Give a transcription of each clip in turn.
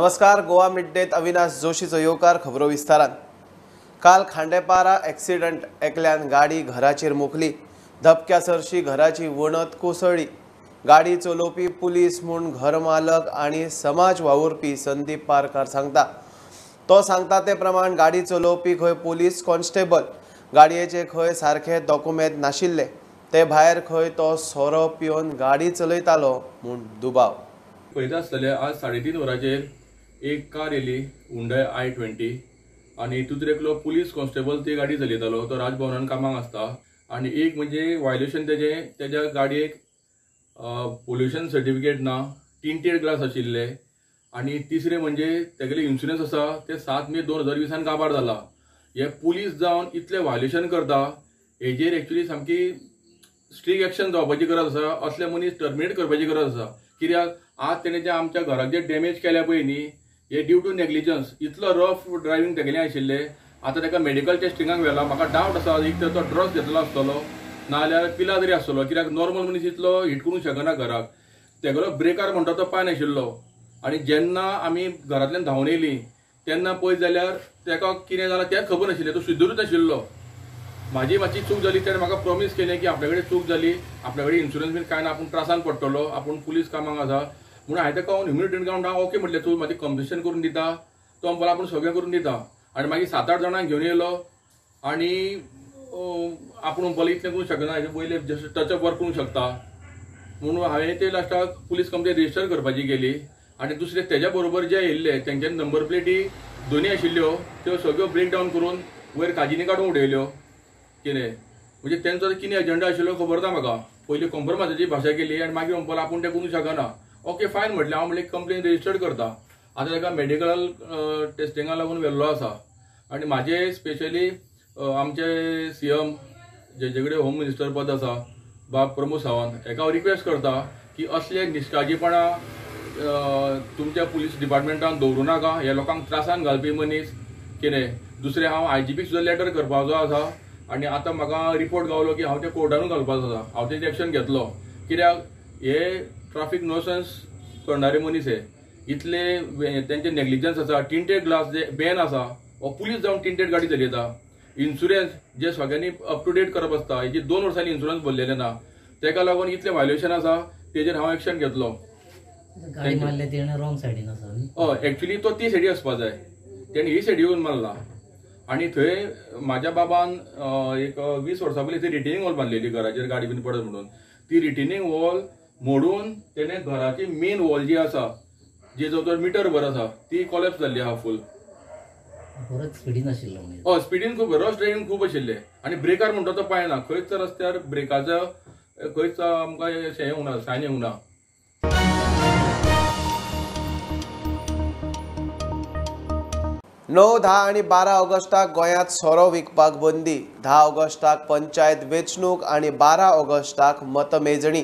नमस्कार, गोवा मिड डेत अविनाश जोशीचो येवकार. खबरो विस्तारान. काल खांडेपारा एक्सिडंट, एकल्यान गाडी घराचेर मोखली. धपक्या सरशी घराची वणत कोसळ्ळी. गाडी चलोवपी पुलीस म्हूण घर मालक आनी समाज वावुरपी संदीप पारकार सांगता. तो सांगता ते प्रमाण गाडी चलोवपी खंय पुलीस कॉन्स्टेबल, गाडयेचे खंय सारखे डॉक्युमेंट नाशिल्ले, ते भायर खंय तो सोरो पिवन गाडी चलयतालो म्हूण दुबाव. पळयता आसतले आज 3:30 वरांचेर एक कार येयली Hyundai i20 आनी तितूर एकलो पुलीस कॉन्स्टेबल ती गाडी चलयतालो. तो राजभवनान कामाक आसता आनी एक म्हणजे वायलेशन तेजें, तेज्या गाडयेक पोल्युशन सर्टिफिकेट ना, टिंटेड ग्लास आशिल्ले आनी तिसरें म्हणजे तेगेले इन्शुरन्स आसा ते 7 मे 2020 काबार जाला. हे पुलीस जावन इतलें वायलेशन करता हेजेर एक्चुली सामकी स्ट्रीक एक्शन जावपाची गरज आसा. असले मनीस टर्मिनेट करपाची गरज आसा. कित्याक आज तेणें जे आमच्या घराक जे डॅमेज केल्या पळय न्ही, हे ड्यू टू नेग्लिजन्स, इतलो रफ ड्रायव्हींग तेगेलें आशिल्लें. आतां ताका मेडिकल टेस्टिंगाक व्हेला. म्हाका डावट आसा एक तर तो ड्रग्स घेतलो आसतलो नाजाल्यार पिला तरी आसतलो. कित्याक नॉर्मल मनीस इतलो हिट करूंक शकना घराक. तेगेलो ब्रेकार म्हणटा तो पांय नाशिल्लो आनी जेन्ना आमी घरांतल्यान धांवन येयली तेन्ना पळयत जाल्यार ताका कितें जालां तेंच खबर नाशिल्लें. तो शुद्धरूच नाशिल्लो. म्हाजी मातशी चूक जाली. तेणें म्हाका प्रॉमीस केलें की आपल्या कडेन चूक जाली, आपल्या कडेन इन्शुरन्स बीन कांय ना, आपूण त्रासान पडटलो, आपूण पुलीस कामाक आसा म्हणून हांवें ताका ह्युमिलिटी ग्रावंड हांव ओके म्हटलें, तूं म्हाजी कंपन्सेशन करून दिता, तो म्हणपाक आपूण सगळें करून दिता. आनी मागीर 7-8 जाणांक घेवन येयलो आनी आपूण म्हणपाक इतलें करूंक शकना, हेजे पयलें जस्ट टचअप वर्क करूंक शकता म्हणून हांवें ते लास्टाक पुलीस कंप्लेन रजिस्टर करपाची केली. आनी दुसरें तेज्या बरोबर जे येयल्ले तेंच्या नंबर प्लेटी दोनी आशिल्ल्यो त्यो सगळ्यो ब्रेक डावन करून वयर काजीनी काडून उडयल्यो. कितें म्हणजे तेंचो कितें एजंडा आशिल्लो खबर ना म्हाका. पयलीं कॉम्प्रोमायजाची भाशा केली आनी मागीर म्हणपाक आपूण तें करूंक शकना. ओके फायन म्हटलें हांव, म्हणलें कंप्लेन रजिस्टर करता. आतां ताका मेडिकल टेस्टिंगा लागून व्हेल्लो आसा. आनी म्हाजे स्पेशली आमचे CM जेजे कडेन होम मिनिस्टर पद आसा बाब प्रमोद सावंत, हेका हांव रिक्वेस्ट करता की असले निश्काळजीपणां तुमच्या पुलीस डिपार्टमेंटान दवरूं नाका. हे लोकांक त्रासान घालपी मनीस कितें. दुसरें हांव IGP सुद्दां लेटर करपाचो आसा आनी आतां म्हाका रिपोर्ट गावलो की हांव ते कोर्टानूय घालपाचो आसा. हांव तेजेर एक्शन घेतलो कित्याक हे ट्राफीक नोसन्स करणारे मनीस हे इतले तेंचे नेग्लिजन्स आसा. टिंटेड ग्लास जे बॅन आसा, हो पुलीस जावन टिंटेड गाडी चलयता. इन्शुरन्स जे सगळ्यांनी अप टू डेट करप आसता, हेजी 2 वर्सांनी इन्शुरन्स भरलेलें ना, तेका लागून इतलें व्हायलेशन आसा तेजेर हांव एक्शन घेतलो. गाडी मारले तेणें रॉंग सायडीन आसा. हय, एक्चुली तो ती सायडी वचपा जाय, तेणें ही सायडी येवन मारला. आनी थंय म्हाज्या बाबान एक 20 वर्सां पयलीं थंय रिटेनिंग वॉल बांदलेली घराचेर गाडी बीन पडत म्हणून. ती रिटेनिंग वॉल मोडून तेणें घराची मेन वॉल जी आसा, जी जवळ जवळ मिटर भर आसा, ती कॉलेप्स जाल्ली आहा फूल. परत स्पिडीन आशिल्लो. हय, स्पिडीन खूब, रश ड्रायव्हींग खूब आशिल्लें आनी ब्रेकार म्हणटा तो पांय ना. खंयच रस्त्यार ब्रेकाचो खंयच आमकां अशें येवंक ना, सायन येवंक ना. 9, 10 आनी 12 ऑगस्टाक गोंयांत सोरो विकपाक बंदी. 10 ऑगस्टाक पंचायत वेंचणूक आनी 12 ऑगस्टाक मतमेजणी.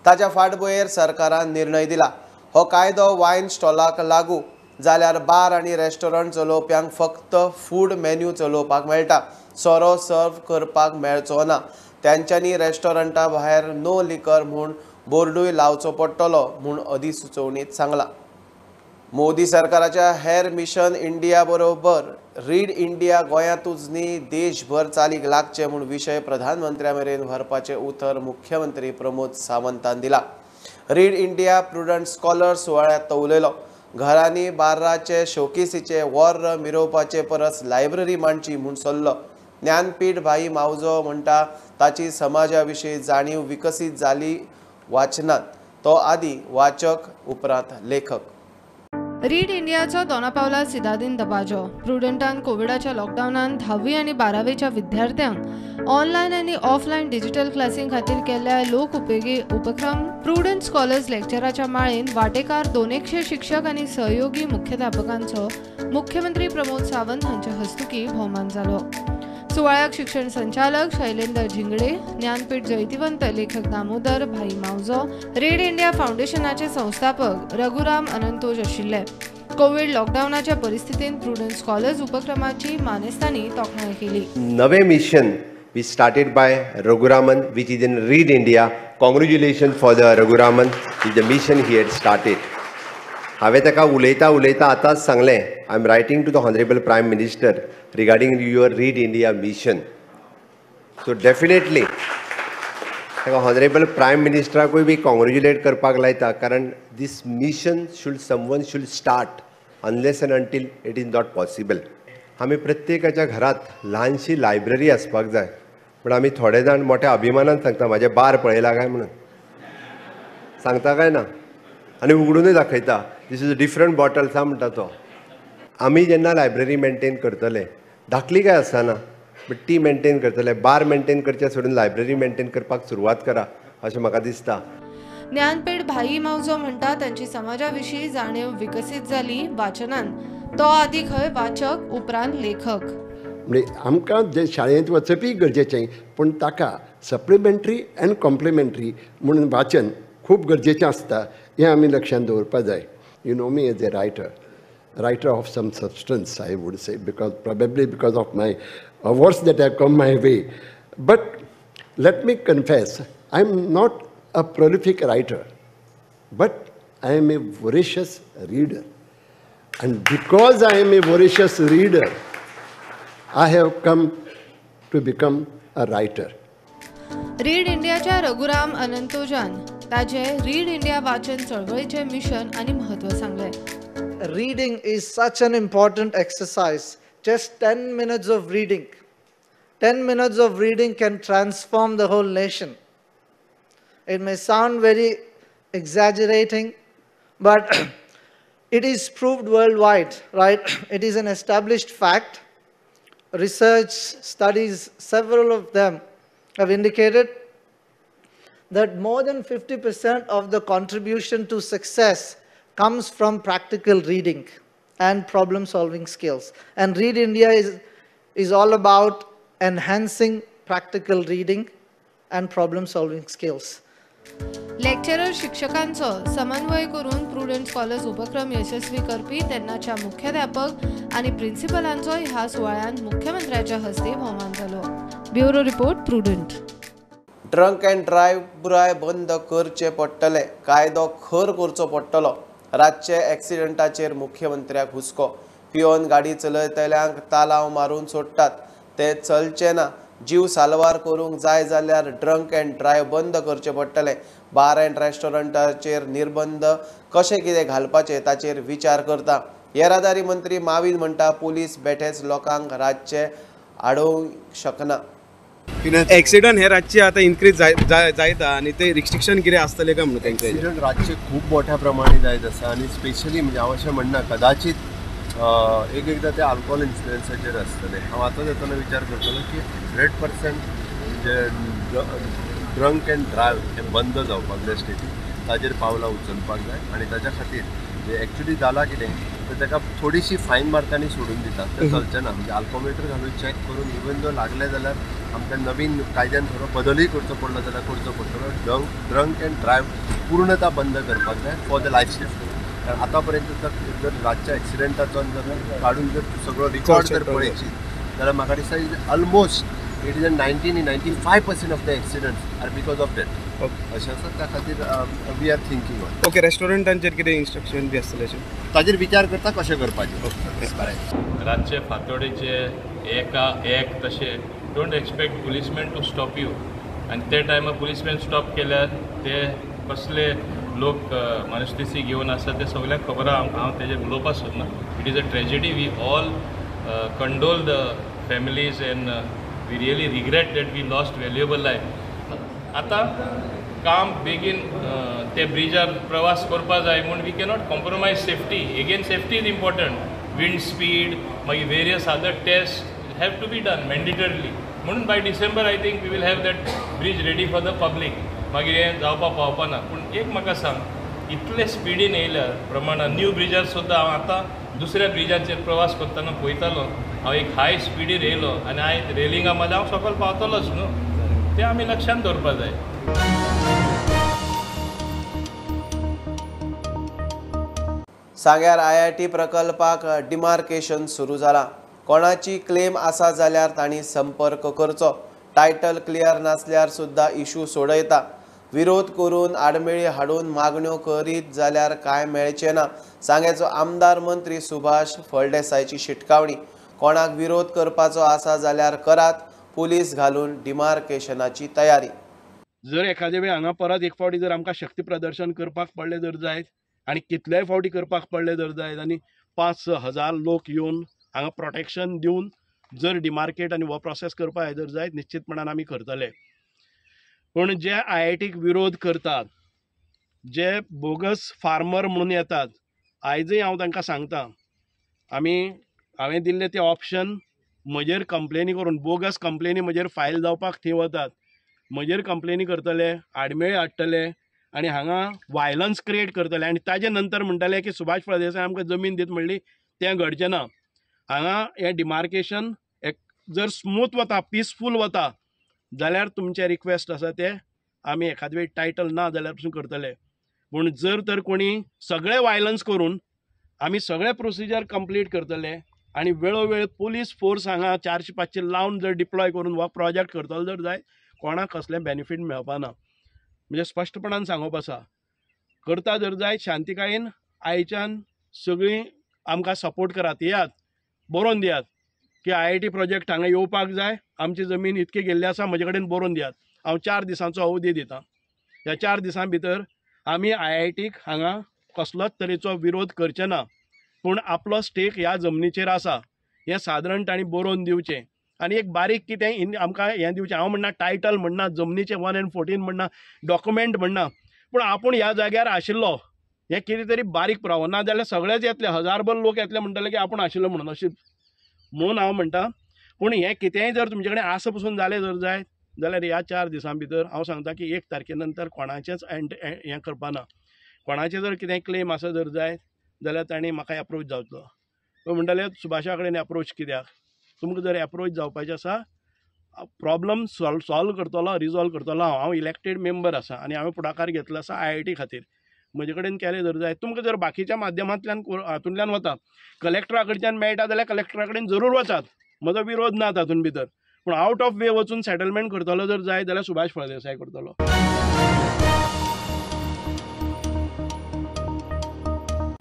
ताच्या फाटभुंयेर सरकारान निर्णय दिला. हो कायदो वायन स्टॉलाक लागू जाल्यार बार आनी रेस्टॉरंट चलोवप्यांक फक्त फूड मेन्यू चलोवपाक मेळटा, सोरो सर्व करपाक मेळचो ना. तेंच्यांनी रेस्टॉरंटा भायर नो लिकर म्हूण बोर्डूय लावचो पडटलो म्हूण अधिसुचोवणेंत सांगलां. मोदी सरकाराच्या हेर मिशन इंडिया बरोबर रीड इंडिया गोंयांतूच न्ही देशभर चालीक लागचे म्हूण विशय प्रधानमंत्र्या मेरेन व्हरपाचें उतर मुख्यमंत्री प्रमोद सावंतान दिला. रीड इंडिया प्रुडंट स्कॉलर सुवाळ्यांत तो उलयलो. घरांनी बार्राचे शोकेसीचे वॉर्र मिरोवपाचे परस लायब्ररी मांडची म्हूण सल्लो. ज्ञानपीठ भाई मावजो म्हणटा ताची समाजा विशीं जाणीव विकसीत जाली वाचनात. तो आदी वाचक उपरांत लेखक. रीड इंडियाचो दोनापावला सिदादीन दबाजो. प्रुडंटान कोविडाच्या लॉकडावनान 10वी आनी 12वीच्या विद्यार्थ्यांक ऑनलायन आनी ऑफलायन डिजिटल क्लासीं खातीर केल्ल्या लोक उपेगी उपक्रम प्रुडंट स्कॉलर्स लेक्चराच्या माळेन वाटेकार 200 शिक्षक आनी सहयोगी मुख्याध्यापकांचो मुख्यमंत्री प्रमोद सावंत हांच्या हस्तुकी भोवमान जालो. सुवाळ्याक शिक्षण संचालक शैलेंद्र झिंगडे, ज्ञानपीठ जैतिवंत लेखक दामोदर भाई मावजो, रीड इंडिया फाउंडेशनाचे संस्थापक रघुराम अनंतोज आशिल्ले. कोविड लॉकडावनाच्या परिस्थितीत प्रुडंट स्कॉलर्स उपक्रमाची मानेस्तांनी तोखणाय केली. नवे mission which started by Raghuraman, which is in Read India. Congratulations for the Raghuraman with the mission he had started. हांवें ताका उलयता उलयता आतांच सांगलें, I am writing to the honourable prime minister regarding your Read India mission. So definitely ताका honourable prime मिनिस्टराकूय बी congratulate करपाक लायता, कारण this mission should someone should start unless and until it is not possible. आमी प्रत्येकाच्या घरात ल्हानशी library आसपाक जाय, पूण आमी थोडे जाण मोठ्या अभिमानान सांगता म्हाजें बार पळयला काय म्हणून, सांगता काय ना, आनी उगडूनय दाखयता, this is a different bottle सा म्हणटा तो. आमी जेन्ना लायब्ररी मेनटेन करतले, धाकली काय आसना बट ती मेनटेन करतले, बार मेनटेन करचे सोडून लायब्ररी मेनटेन करपाक सुरवात करा अशें म्हाका दिसता. ज्ञानपेठ भाई मावजो म्हणटा तांची समाजाविशीं जाणीव विकसीत जाली वाचनान. तो आदी खंय वाचक उपरांत लेखक. म्हणजे आमकां जे शाळेंत वचपी गरजेचें, पूण ताका सप्लिमेंट्री अँड कॉम्प्लिमेंट्री म्हणून वाचन खूब गरजेचें आसता, हें आमी लक्षांत दवरपाक जाय. You know me as a writer, writer of some substance, I would say, because probably because of my awards that have come my way. But let me confess, I am not a prolific writer, but I am a voracious reader. And because I am a voracious reader, I have come to become a writer. Read इंडियाच्या रघुराम अनंतोजान ताजे read India वाचन चळवळीचे mission आनी महत्व सांगले. Reading is such an important exercise. Just 10 minutes of reading. 10 minutes of reading can transform the whole nation. It may sound very exaggerating, but it is proved worldwide, right? It is an established fact. Research studies, several of them have indicated that more than 50% of the contribution to success comes from practical reading and problem-solving skills. And Read India is all about enhancing practical reading and problem-solving skills. Lecturer शिक्षकांचो समन्वय करून prudent scholars उपक्रम यशस्वी करपी तेन्नाच्या मुख्याध्यापक आनी प्रिन्सिपलांचो ह्या सुवाळ्यांत मुख्यमंत्र्याच्या हस्ते भोवमान जालो. Bureau report, Prudent. Drunk and drive पुराय बंद करचे पडटले, कायदो खर करचो पडटलो. रातचे एक्सिडंटाचेर मुख्यमंत्र्याक हुस्को. पियोन गाडी चलयतल्यांक तालाव मारून सोडटात, ते चलचे ना. जीव साल्वार करूंक जाय जाल्यार ड्रंक अँड ड्रायव्ह बंद करचे पडटले. बार अँड रेस्टॉरंटाचेर निर्बंध कशें कितें घालपाचे ताचेर विचार करता. येरादारी मंत्री मावीन म्हणटा पुलीस बेठेच लोकांक रातचे आडोवंक शकना. एक्सिडंट हे रातचे आतां इन्क्रीज जायता आनी ते रिस्ट्रिक्शन कितें आसतलें काय म्हणून तांकां? एक्सिडंट रातचे खूब मोठ्या प्रमाणे जायत आसा आनी स्पेशली म्हणजे हांव अशें म्हणना, कदाचित एक एकदां ते आल्कोहोल इन्फ्लुएन्साचेर आसतलें. हांव आतां येतना विचार करतलो की 100% म्हणजे ड्रंक अँड ड्रायव्ह हें बंद जावपाक जाय स्टेटीन, ताजेर पावलां उचलपाक जाय आनी ताच्या खातीर एक्चुली जालां कितें तर ताका थोडीशी फायन मारता आनी सोडून दिता, तें चलचें ना. म्हणजे आल्कोमीटर घालून चॅक करून इवन जो लागलें जाल्यार आमकां नवीन कायद्यान थोडो बदलूय करचो पडलो जाल्यार करचो पडटलो. ड्रंक अँड ड्रायव्ह पूर्णता बंद करपाक जाय फॉर the life safety. कारण आतां पर्यंत जर रातच्या एक्सिडंटाचो जर काडून जर सगळो रिकॉर्ड जर पळयशी जाल्यार म्हाका दिसता almost it is a 90-95% of the accidents are because of that. अशें आसा, त्या खातीर we are thinking on. Okay, रेस्टॉरंटांचेर कितें इन्स्ट्रक्शन बी आसतलें अशें ताजेर विचार करता कशें करपाचें. रातचे फांतोडेचे एका एक तशें don't expect policeman to stop you. आनी ते टायमार पुलीसमॅन स्टॉप केल्यार ते कसले लोक मनस्थिती घेवन आसा ते सगळ्यांक खबर आहा. हांव तेजेर उलोवपाक सोदना. It is a tragedy. We all condole the families and we really regret that we lost valuable life. आतां काम बेगीन ते ब्रिजार प्रवास करपा जाय म्हूण we cannot compromise safety. Again safety is important. Wind speed मागीर various other test have to be done mandatorily. म्हणून by December I think we will have that bridge ready for the public. मागीर हें जावपाक पावपा ना. पूण एक म्हाका सांग, इतले स्पिडीन येयल्या प्रमाणान न्यू ब्रिजार सुद्दां हांव आतां दुसऱ्या ब्रिजाचेर प्रवास करतना पळयतालो, हांव एक हाय स्पिडीर येयलो आनी हांवें रेलिंगा मदें हांव सकयल पावतलोच न्हू, तें आमी लक्षांत दवरपाक जाय. सांग्यार IIT प्रकल्पाक डिमार्केशन सुरू जालां. कोणाची क्लेम आसा जाल्यार तांणी संपर्क करचो. टायटल क्लियर नासल्यार सुद्दां इशू सोडयता. विरोध करून आडमेळी हाडून मागण्यो करीत जाल्यार कांय मेळचें ना. सांग्याचो आमदार मंत्री सुभाष फळदेसायची शिटकावणी. कोणाक विरोध करपाचो आसा जाल्यार करात, पुलीस घालून डिमार्केशनाची तयारी. जर एखादे वेळ हांगा परत एक फावटी जर आमकां शक्ती प्रदर्शन करपाक पडलें जर जायत आनी कितलेय फावटी करपाक पडलें जर जायत आनी 5-6 हजार लोक येवन हांगा प्रोटेक्शन दिवन जर डिमार्केट आनी हो प्रोसेस करपाक जर जायत निश्चितपणान आमी करतले. पूण जे आयआयटीक विरोध करतात, जे बोगस फार्मर म्हणून येतात, आयजय हांव तांकां सांगता, हांवें दिल्ले ते ऑप्शन म्हजेर कंप्लेनी करून बोगस कंप्लेनी म्हजेर फायल जावपाक थंय वतात, म्हजेर कंप्लेनी करतले, आडमेळी हाडटले आनी हांगा वायलन्स क्रिएट करतले आनी ताजे नंतर म्हणटले की सुभाष फळदेसाय आमकां जमीन दीत म्हणली, तें घडचें ना. हांगा हें डिमार्केशन एक जर स्मूथ वता, पिसफूल वता जाल्यार तुमचें रिक्वेस्ट आसा ते आमी एखाद वेळ टायटल ना जाल्यार पसून करतले. पूण जर तर कोणी सगळें वायलन्स करून आमी सगळें प्रोसिजर कंप्लीट करतले आनी वेळोवेळ पुलीस फोर्स हांगा 400-500 लावन जर डिप्लॉय करून हो प्रोजेक्ट करतलो जर जायत कोणाक कसलें बेनिफीट मेळपा ना. म्हणजे स्पश्टपणान सांगप आसा, करता जर जायत शांतिकायेन आयच्यान सगळीं आमकां सपोर्ट करात, येयात बरोवन दियात की आयआयटी प्रोजेक्ट हांगा येवपाक जाय, आमची जमीन इतकी गेल्ली आसा, म्हजे कडेन बरोवन दियात. हांव 4 दिसांचो अवधी दितां, ह्या 4 दिसां भितर आमी आयआयटीक हांगा कसलोच तरेचो विरोध करचे ना, पूण आपलो स्टेक ह्या जमनीचेर आसा हें सादारण तांणी बरोवन दिवचें आनी एक बारीक कितें आमकां हें दिवचें. हांव म्हणना टायटल म्हणना, जमनीचें 1 and 14 म्हणना, डॉक्युमेंट म्हणना, पूण आपूण ह्या जाग्यार आशिल्लो हें कितें तरी बारीक पुरावो. ना जाल्यार सगळेच येतले, हजारभर लोक येतले म्हणटले की आपूण आशिल्लो म्हणून, अशें म्हणून हांव म्हणटा. पूण हें कितेंय जर तुमचे कडेन आसा पसून जालें जर जायत जाल्यार ह्या 4 दिसां भितर हांव सांगता की 1 तारखे नंतर कोणाचेंच हें करपा ना. कोणाचें जर कितेंय क्लेम आसा जर जायत जाल्यार तांणी म्हाका एप्रोच जावचो. म्हणटाले सुभाषा कडेन एप्रोच कित्याक, तुमकां जर एप्रोच जावपाचें आसा प्रॉब्लम सॉल्व करतलो, रिजॉल्व करतलो हांव. हांव इलेक्टेड मेंबर आसा आनी हांवें फुडाकार घेतलो आसा आयआयटी खातीर, म्हजे कडेन केलें जर जाय. तुमकां जर बाकीच्या माध्यमांतल्यान हातूंतल्यान वता, कलेक्टरा कडच्यान मेळटा जाल्यार कलेक्टरा कडेन जरूर वचात, म्हजो विरोध ना तातूंत भितर. पूण आवट ऑफ वे वचून सेटलमेंट करतलो जर जाय जाल्यार सुभाष फळदेसाय करतलो.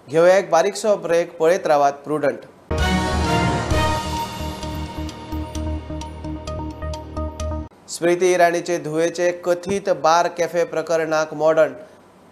घेवया एक बारीकसो ब्रेक, पळयत रावात प्रुडंट. स्मृती इराणीचे धुवेचे कथीत बार कॅफे प्रकरणाक मॉडर्न.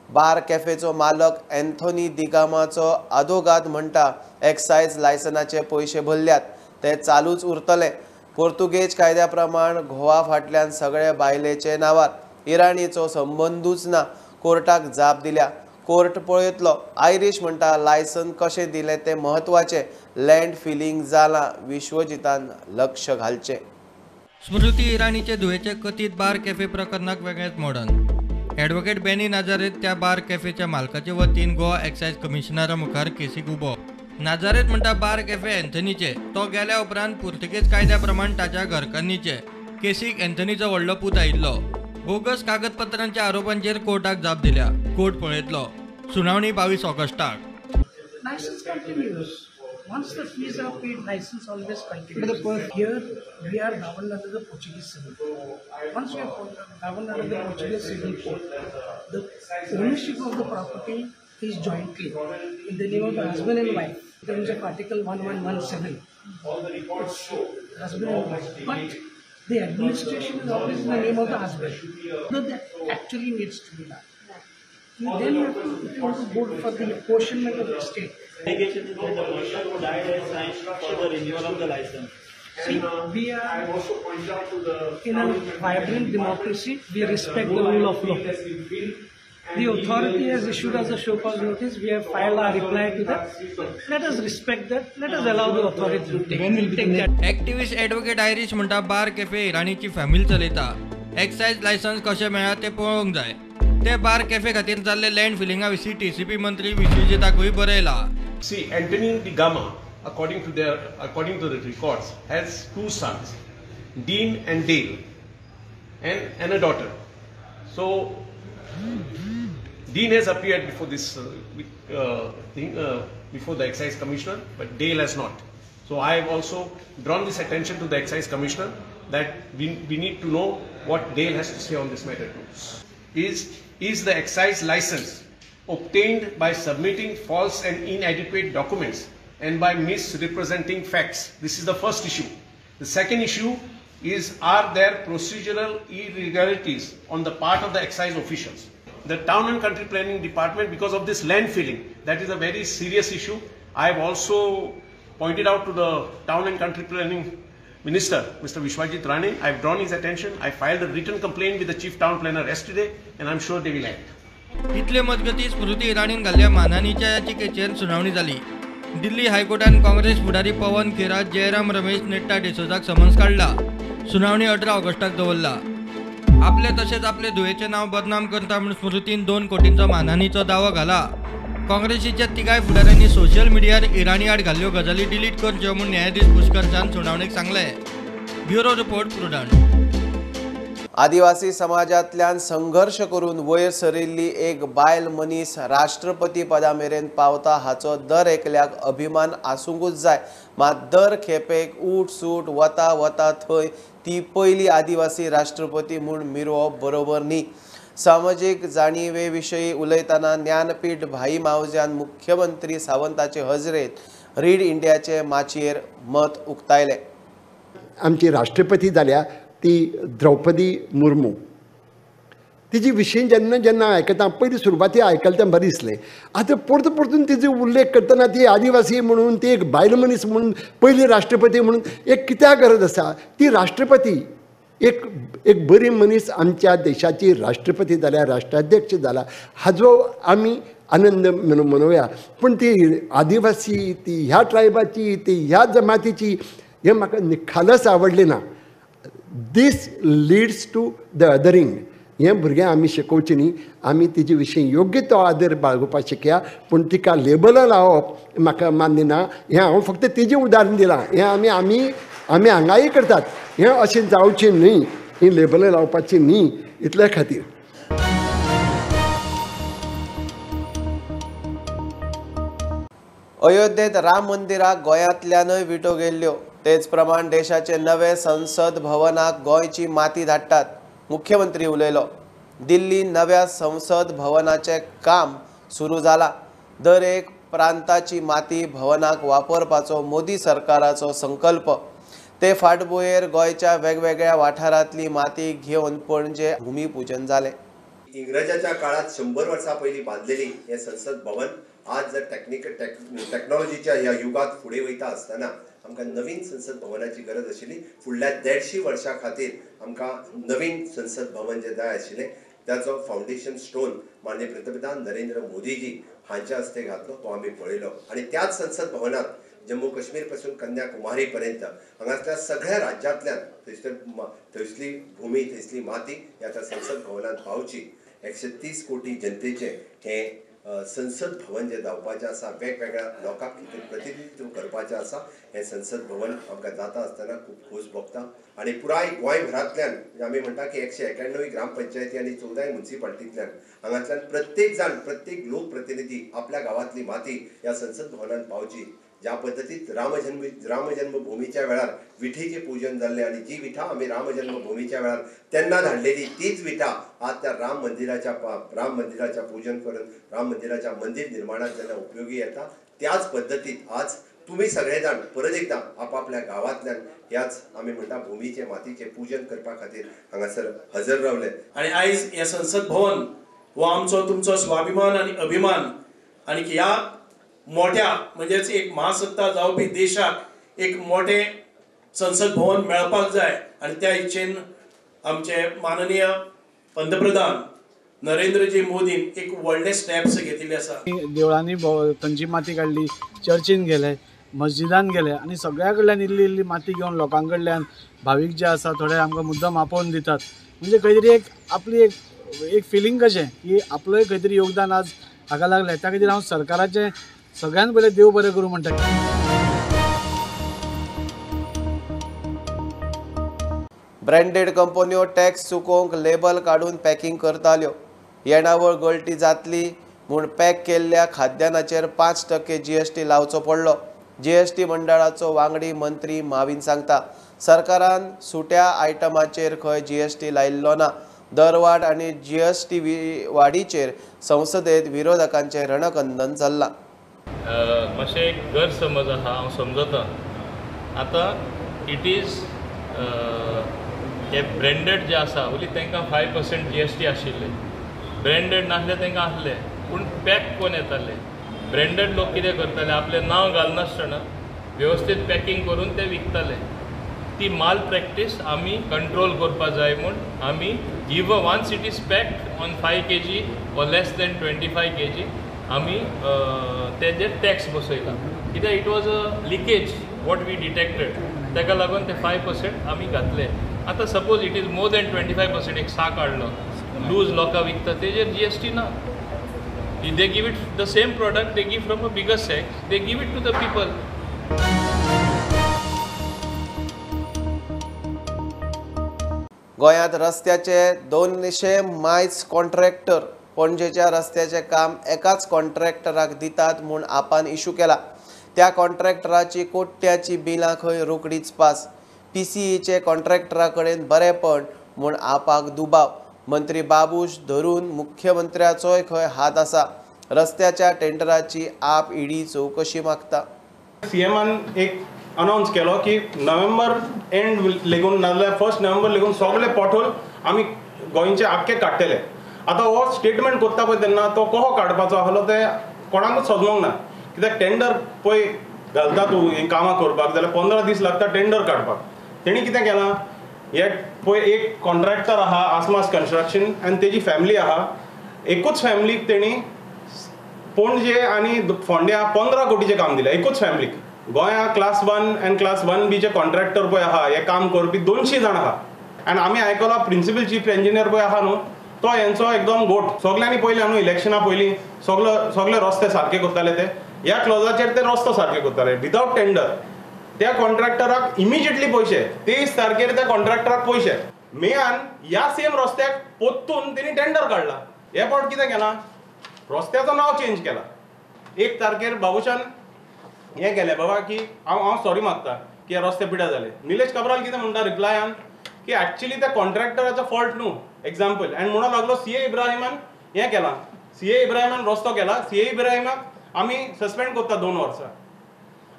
बार कॅफेचो मालक अँथोनी दिगामाचो आदोगाद म्हणटा एक्सायज लायसनाचे पयशे भरल्यात, ते चालूच उरतले. पोर्तुगेज कायद्या प्रमाण घोवा फाटल्यान सगळे बायलेचे नांवार, इराणीचो संबंदूच ना. कोर्टाक जाप दिल्या, कोर्ट पळयतलो. आयरीश म्हणटा लायसन कशें दिलें तें म्हत्वाचें, लँड फिलिंग जालां, विश्वजितान लक्ष घालचें. स्मृती इराणीचे धुवेचे कथीत बार कॅफे प्रकरणाक वेगळेच मोडन. ॲडव्होकेट बेनी नाजारेत त्या बार कॅफेच्या मालकाचे वतीन गोवा एक्सायज कमिशनरा मुखार केसीक उबो. नाजारेत म्हणटा बार कॅफे अँथनीचे, तो गेल्या उपरांत पुर्तुगेज कायद्या प्रमाण ताच्या घरकान्नीचे. केसीक अँथनीचो व्हडलो पूत आयिल्लो. बोगस कागदपत्रांच्या आरोपांचेर कोर्टाक जाप दिल्या, कोर्ट पळयतलो. सुनावणी 22 ऑगस्टाक. License continues. Once the fees are paid, license always continues. But here we are governed under the Portuguese Civil Code. Once we are governed under the Portuguese Civil Code, the ownership of the property is jointly in the name of the husband and wife. In terms of Article 1117, it's husband and wife. But the administration is always in the name of the husband. So that actually needs to be done. You then have to, if you want to go for the apportionment of the estate. Allegation is that the person who died has signed for the renewal of the license. See, we are in a vibrant democracy. We respect the rule of law. The authority has issued us a show cause notice. We have filed our reply to that. Let us respect that. Let us allow the authority to take that. Activist advocate Irish म्हणटा bar cafe इराणीची family चलयता, excise licence कशें मेळ्ळा तें पळोवंक जाय. ते bar cafe खातीर जाल्ले लँड फिलिंगा विशीं टीसीपी मंत्री विश्वजिताकूय बरयला. See, Anthony D'Gama, according to the records, has 2 sons, Dean and Dale, and a daughter. So Dean has appeared before this before the excise commissioner, but Dale has not. So I have also drawn this attention to the excise commissioner that we need to know what Dale has to say on this matter too. is the excise license obtained by submitting false and inadequate documents and by misrepresenting facts? This is the first issue. The second issue is, are there procedural irregularities on the part of the excise officials? The Town and Country Planning Department, because of this land filling, that is a very serious issue. I have also pointed out to the Town and Country Planning Minister, Mr. Vishwajit Rane. I have drawn his attention. I filed a written complaint with the Chief Town Planner yesterday, and I am sure they will act. इतले मजगती स्मृती इराणीन घाल्ल्या मानहानीच्या याचिकेचेर सुनावणी जाली. दिल्ली हायकोर्टान काँग्रेस फुडारी पवन खेरा, Jairam Ramesh, नेट्टा डिसोजाक summons काडला. सुनावणी 18 ऑगस्टाक दवरला. आपले तशेंच आपले धुवेचें नांव बदनाम करता म्हूण स्मृतीन 2 कोटींचो मानहानीचो दावो घाला. काँग्रेसीच्या तिगाय फुडाऱ्यांनी सोशल मिडियार इराणी आड घाल्ल्यो गजाली डिलीट करच्यो म्हूण न्यायाधीश पुष्कर सुनावणेक सांगलें. Bureau report, Prudent. आदिवासी समाजांतल्यान संघर्श करून वयर सरिल्ली एक बायल मनीस राष्ट्रपती पदा मेरेन पावता हाचो दर एकल्याक अभिमान आसूंकूच जाय. मात दर खेपेक ऊट सूट वता वता थंय ती पयली आदिवासी राष्ट्रपती म्हूण मिरोवप बरोबर न्ही. सामाजीक जाणीवे विशीं उलयतना ज्ञानपीठ भाई मावज्यान मुख्यमंत्री सावंताचे हजरेंत रीड इंडियाचे माचयेर मत उक्तायलें. आमची राष्ट्रपती जाल्या ती द्रौपदी मुर्मू. तिजी विशीं जेन्ना जेन्ना आयकता, पयली सुरवाती आयकलें तें बरें दिसलें. आतां परतून परतून तिजो उल्लेख करतना ती आदिवासी म्हणून, ती एक बायल मनीस म्हणून, पयली राष्ट्रपती म्हणून एक कित्याक गरज आसा? ती राष्ट्रपती एक एक बरी मनीस आमच्या देशाची राष्ट्रपती जाल्या, राष्ट्राध्यक्ष जाला, हाजो आमी आनंद मनोवया. पूण ती आदिवासी, ती ह्या ट्रायबाची, ती ह्या जमातीची, हें म्हाका निखालस आवडलें ना. This leads to the othering. हें भुरग्यांक आमी शिकोवचें न्ही. आमी तिजे विशीं योग्य तो आदर बाळगुपाक शिकया, पूण तिका लेबलां लावप म्हाका मान्य ना. हें हांव फक्त तिजें उदाहरण दिलां. हें आमी आमी आमी हांगाय करतात. हें अशें जावचें न्ही, हीं लेबलां लावपाचीं न्ही, इतल्या खातीर. अयोध्येत राम मंदिराक गोंयांतल्यानय विटो गेल्ल्यो. तेच प्रमाण देशाचे नवे संसद भवनाक गोंयची माती धाडटात. मुख्यमंत्री उलयलो. दिल्ली नव्या संसद भवनाचें काम सुरू जाला. दर एक प्रांताची माती भवनाक वापरपाचो मोदी सरकाराचो संकल्प. ते फाटभुंयेर गोंयच्या वेगवेगळ्या वाठारांतली माती घेवन पणजे भूमिपूजन जालें. इंग्रजाच्या काळात 100 वर्सां पयलीं बांदलेली हें संसद भवन आज जर टॅक्नॉलॉजीच्या ह्या युगात फुडें वयता आसतना आमकां नवीन संसद भवनाची गरज आशिल्ली. फुडल्या 150 वर्सां खातीर आमकां नवीन संसद भवन जें जाय आशिल्लें ताचो फावंडेशन स्टोन माननीय पंतप्रधान नरेंद्र मोदीजी हांच्या हस्ते घातलो, तो आमी पळयलो. आनी त्याच संसद भवनात जम्मू काश्मीर पासून कन्याकुमारी पर्यंत हांगासल्या सगळ्या राज्यांतल्यान थंयसली भूमी, थंयसली माती ह्या त्या संसद भवनात पावची. 130 कोटी जनतेचें हें संसद भवन जें जावपाचें आसा, वेगवेगळ्या लोकांक तितून प्रतिनिधित्व करपाचें आसा. हें संसद भवन आमकां जाता आसतना खूब खोस भोगता. आनी पुराय गोंयभरांतल्यान आमी म्हणटा की 191 ग्रामपंचायती आनी 14 मुन्सिपालिटींतल्यान हांगांतल्यान प्रत्येक जाण, प्रत्येक लोकप्रतिनिधी आपल्या गांवांतली माती ह्या संसद भवनान पावची. ज्या पद्दतीत रामजन्मभूमीच्या वेळार विठेचें पूजन जाल्लें आनी जी विठा आमी रामजन्मभूमीच्या वेळार तेन्ना धाडलेली तीच विठा आज त्या राम मंदिराच्या पूजन करून राम मंदिराच्या मंदिर निर्माणात जेन्ना उपयोगी येता, त्याच पद्दतीत आज तुमी सगळे जाण परत एकदां आपापल्या गांवांतल्यान ह्याच आमी म्हणटा भूमीचें मातीचें पूजन करपा खातीर हांगासर हजर रावले. आनी आयज हें संसद भवन हो आमचो तुमचो स्वाभिमान आनी अभिमान आनी ह्या मोठ्या म्हणजेच एक महासत्ता जावपी देशाक एक मोठें संसद भवन मेळपाक जाय आनी त्या इच्छेन आमचे माननीय पंतप्रधान नरेंद्रजी मोदीन एक व्हडले स्टेप्स घेतिल्ले आसा. देवळांनी थंयची माती काडली, चर्चीन गेले, मस्जिदान गेले आनी सगळ्या कडल्यान इल्ली इल्ली माती घेवन लोकां कडल्यान भावीक जे आसा थोडे आमकां मुद्दम आपोवन दितात. म्हणजे खंय तरी एक आपली एक फिलींग कशें की आपलोय खंय तरी योगदान आज हाका लागलें. त्या खातीर हांव सरकाराचें सगळ्यान पयलें देव बरें करूं म्हणटा. ब्रँडेड कंपन्यो टॅक्स चुकोवंक लेबल काडून पॅकिंग करताल्यो. येणावळ गळटी जातली म्हूण पॅक केल्ल्या खाद्यान्नाचेर 5% जीएसटी लावचो पडलो. जीएसटी मंडळाचो वांगडी मंत्री माविन सांगता, सरकारान सुट्या आयटमाचेर खंय जीएसटी लायिल्लो ना. दरवाड आनी जीएसटी वाडीचेर संसदेत विरोधकांचे रणकंदन चल्लां. मातशें एक गैरसमज आसा, हांव समजता. आतां it is हे ब्रँडेड जे आसा ओली तांकां 5% जीएसटी आशिल्ले, ब्रँडेड नासले तांकां आसले, पूण पॅक कोण येताले. ब्रँडेड लोक कितें करताले, आपलें नांव घालनासतना वेवस्थीत पॅकिंग करून ते विकताले. ती माल प्रॅक्टीस आमी कंट्रोल करपा जाय म्हूण आमी even once it is packed on 5 kg or less than 25 kg आमी तेजेर टॅक्स बसयला. कित्याक it was a leakage what we detected, ताका लागून ते 5% आमी घातले. आतां suppose it is more than 25%, एक साक हाडलो लूज लोकां विकता तेजेर जीएसटी ना. They give it the same product, they give from a bigger sack, they give it to the people. गोंयांत रस्त्याचे 200 मायज कॉन्ट्रॅक्टर पणजेच्या रस्त्याचें काम एकाच कॉन्ट्रॅक्टराक दितात म्हूण आपान इशू केला. त्या कॉन्ट्रॅक्टराची कोट्याची बिलां खंय रोकडीच पास. पीसीईचे कॉन्ट्रॅक्टरा कडेन बरेपण म्हूण आपाक दुबाव. मंत्री बाबूश धरून मुख्यमंत्र्याचोय खंय हात आसा. रस्त्याच्या टेंडराची आप ईडी चवकशी मागता. सीएमान एक अनाउन्स केलो की नोव्हेंबर एंड लेगून नाजाल्यार 1 नोव्हेंबर लेगून सगळे पोटहोल आमी गोंयचे आख्खे काडटले. आतां हो स्टेटमेंट करता पळय तेन्ना तो कसो काडपाचो आहलो ते कोणाकूच समजोंक ना. कित्याक टेंडर पळय घालता तूं हें कामां करपाक जाल्यार 15 दीस लागता टेंडर काडपाक. तेणी कितें केलां, हे पळय एक कॉन्ट्रॅक्टर आहा आसमास कन्स्ट्रक्शन आनी तेजी फॅमिली आहा, एकूच फॅमिलीक तेणी पणजे आनी फोंड्या 15 कोटीचें काम दिलें. एकूच फॅमिलीक. गोंया क्लास 1 आनी क्लास 1Bचे कॉन्ट्रॅक्टर पळय आहा हे काम करपी 200 जाण आहा. आनी आमी आयकलां प्रिंसिपल चीफ इंजिनियर पळय आहा न्हू तो हेंचो एकदम गोट. सगल्यांनी पयलें न्हू इलेक्शना पयलीं सगळे रस्ते सारके करताले, ते ह्या क्लॉजाचेर ते रस्तो सारके करताले विदावट टेंडर. त्या कॉन्ट्रॅक्टराक इमिजिएटली पयशे 23 तारखेर त्या कॉन्ट्रॅक्टराक पयशे मेयान ह्या सेम रस्त्याक पोत्तून तेणी टेंडर काडला. हे फावट कितें केलां, रस्त्याचो नांव चेंज केला. 1 तारखेर बाबूशान हें केलें बाबा की हांव सॉरी मागता की रस्ते पिड्यार जाले. निलेश काब्राल कितें म्हणटा रिप्लायान की एक्चुअली त्या कॉन्ट्रॅक्टराचो फॉल्ट न्हू एग्जाम्पल. आनी म्हणून लागलो सीए इब्राहिमान हें केलां, सीए इब्राहिमान रस्तो केला, सीए इब्राहिमाक आमी सस्पेंड करता 2 वर्सां.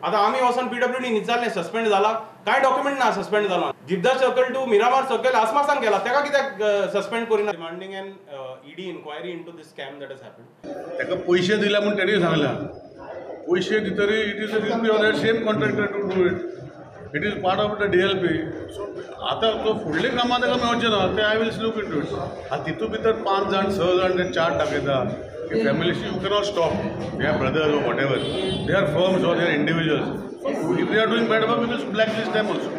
आतां आमी वचोन पीडब्ल्यूडी विचारलें सस्पेंड जाला, कांय डॉक्युमेंट ना सस्पेंड जाला. Dibda circle to Miramar circle आसमासान केला, ताका कित्याक सस्पेंड करिना. Demanding an ED inquiry into this scam that has happened. ताका पयशे दिल्या म्हूण तेणी सांगलां, पयशे दितरी it is a that same contractor to do it, it is part of the DLP. So आतां तो फुडले कामां ताका मेळचें ना ते I will look into it. आतां तितूंत भितर 5 जाण 6 जाण ते चार्ट दाखयता की families you cannot stop, they are brothers or whatever, they are firms or they are individuals. So if they are doing bad work we will blacklist them also.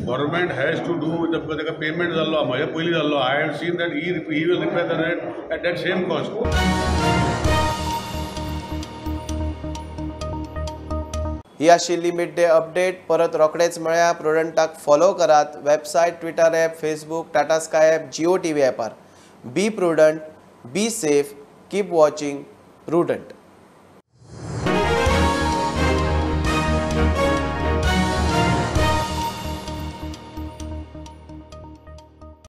Government has to do with ताका payment जाल्लो म्हज्या पयलीं जाल्लो. I have seen that he will repair the rate at that same cost. ही आशिल्ली mid day update. परत रोखडेच मेळया. प्रुडंटाक follow करात website, Twitter app, Facebook, Tata Sky app, Jio TV ॲपार. Be prudent, be safe, keep watching Prudent.